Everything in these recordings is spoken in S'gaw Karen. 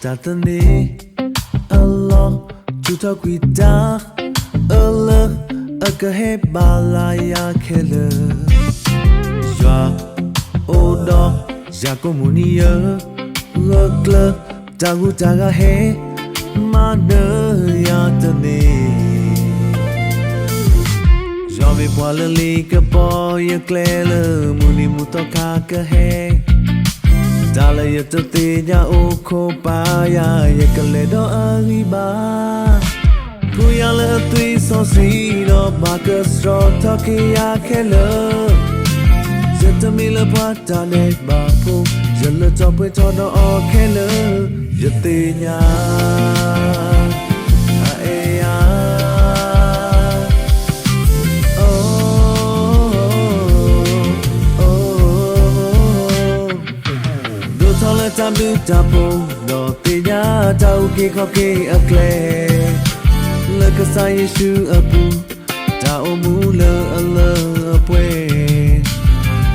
တၢ်သန့ၤအလီၢ် ထုးထီၣ်ကွံာ်တၢ်အလၢ အကဟဲဘၣ်လၢယၤခဲလၢာ်, ယွၤအိၣ်ဒီးယၤကိးမုၢ်နံၤယဲ, ဂၢၢ်ကျၢၤ တၢ်ဟူးတၢ်ဂဲၤဟဲ မၤနၢၤယၤတန့ၢ် ယွၤမ့ၢ်ပှၤလၢလံာ်ကပီၤ ယကျဲလၢမုၢ်နံၤမုၢ်သီခါကဟဲ, တၢ်လၢယတသ့ၣ်ညါအိၣ်ခိးပာ်ယၤ ယကလဲၤဒီးအဂံၢ်ဘါ, ဖှူယၤလၢအသွံၣ်စီဆှံဒီး ဘၣ်ကဆှီထီၣ်က့ၤယၤခဲလၢာ်, ယတမ့ၢ်လၢပှၤတၢ်ဒဲးဘးဖိ, ယလၢထီၣ်ပှဲၤထီၣ်ဒီးအီၤခဲလၢာ်, ယသ့ၣ်ညါ အအဲၣ်ယၤ ဒိၣ်ထီၣ်လၢတၢ်ဘျုးတၢ်ဖှိၣ် ဒီးသ့ၣ်ညါတၢ်အုၣ်က့ၤခီၣ်က့ၤအကျဲ, လၢကစၢ်ယ့ၣ်ၡူးအပူၤ, တၢ်အိၣ်မူလၢအလၢအပှဲၤ,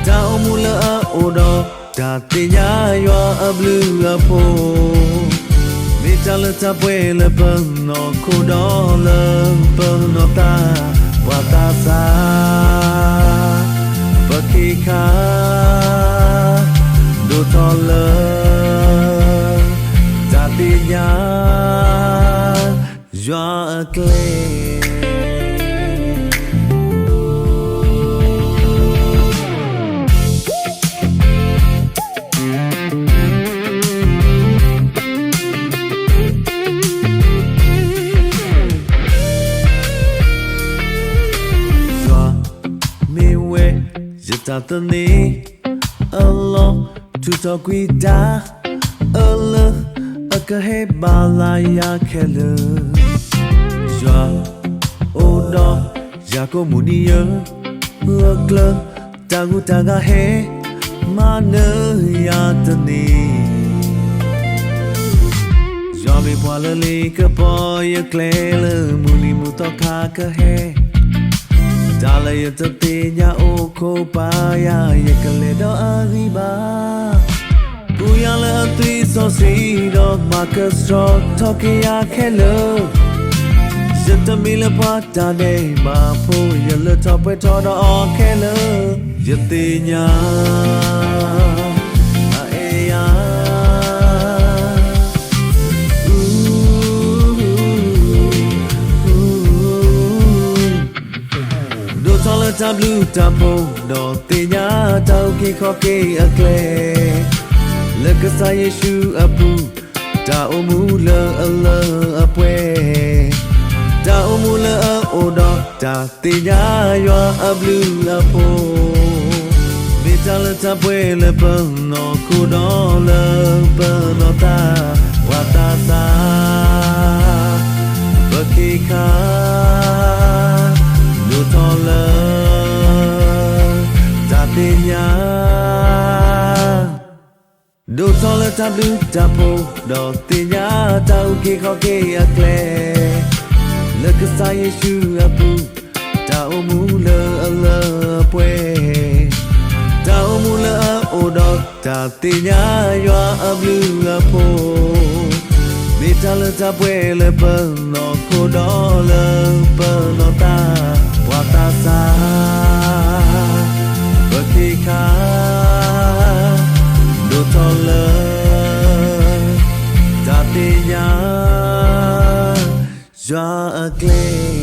တၢ်အိၣ်မူလၢအအိၣ်ဒီး တၢ်သ့ၣ်ညါယွၤအဘျုးအဖှိၣ်, မ့ၢ်တၢ်လၢတၢ်ပှဲၤလၢပနီၢ်ခိဒီးလၢပနီၢ်သး, ပှၤသးစၢ်, ပခံခါ, ဒိၣ်ထီၣ်လၢ တၢ်သ့ၣ်ညါ ယွၤအကျဲ ယွၤမ့ၢ်ဝဲ ယတၢ်သန့ၤအလီၢ်, ထုးထီၣ်ကွံာ်တၢ်အလၢ အကဟဲဘၣ်လၢယၤခဲလၢာ်, ယွၤအိၣ်ဒီးယၤကိးမုၢ်နံၤယဲ, ဂၢၢ်ကျၢၤ တၢ်ဟူးတၢ်ဂဲၤဟဲ မၤနၢၤယၤတန့ၢ် ယွၤမ့ၢ်ပှၤလၢလံာ်ကပီၤ ယကျဲလၢမုၢ်နံၤမုၢ်သီခါကဟဲ, တၢ်လၢယတသ့ၣ်ညါအိၣ်ခိးပာ်ယၤ ယကလဲၤဒီးအဂံၢ်ဘါ, ဖှူယၤလၢအသွံၣ်စီဆှံ ဒီးမၤကဆှီထီၣ်က့ၤယၤခဲလၢာ်, ယတမ့ၢ်လၢပှၤတၢ်ဒဲးဘးဖိ, ယလၢထီၣ်ပှဲၤထီၣ်ဒီးအီၤခဲလၢာ်, ယသ့ၣ်ညါ အအဲၣ်ယၤ ဒိၣ်ထီၣ်လၢတၢ်ဘျုးတၢ်ဖှိၣ် ဒီးသ့ၣ်ညါတၢ်အုၣ်က့ၤခီၣ်က့ၤအကျဲ, လၢကစၢ်ယ့ၣ်ၡူးအပူၤ, တၢ်အိၣ်မူလၢအလၢအပှဲၤ, တၢ်အိၣ်မူလၢအအိၣ်ဒီး တၢ်သ့ၣ်ညါယွၤအဘျုးအဖှိၣ်, မ့ၢ်တၢ်လၢတၢ်ပှဲၤလၢပနီၢ်ခိဒီးလၢပနီၢ်သး, ပှၤသးစၢ် ပခံခါ ဒိၣ်ထီၣ်လၢ တၢ်သ့ၣ်ညါ, ဒိၣ်ထီၣ်လၢတၢ်ဘျုးတၢ်ဖှိၣ် ဒီးသ့ၣ်ညါတၢ်အုၣ်က့ၤခီၣ်က့ၤအကျဲ, လၢကစၢ်ယ့ၣ်ၡူးအပူၤ, တၢ်အိၣ်မူလၢအလၢအပှဲၤ, တၢ်အိၣ်မူလၢအအိၣ်ဒီး တၢ်သ့ၣ်ညါယွၤအဘျုးအဖှိၣ်, မ့ၢ်တၢ်လၢတၢ်ပှဲၤလၢပနီၢ်ခိဒီးလၢပနီၢ်သး, ပှၤသးစၢ် ပခံခါ ဒိၣ်ထီၣ်လၢ တၢ်သ့ၣ်ညါ ယွၤအကျဲ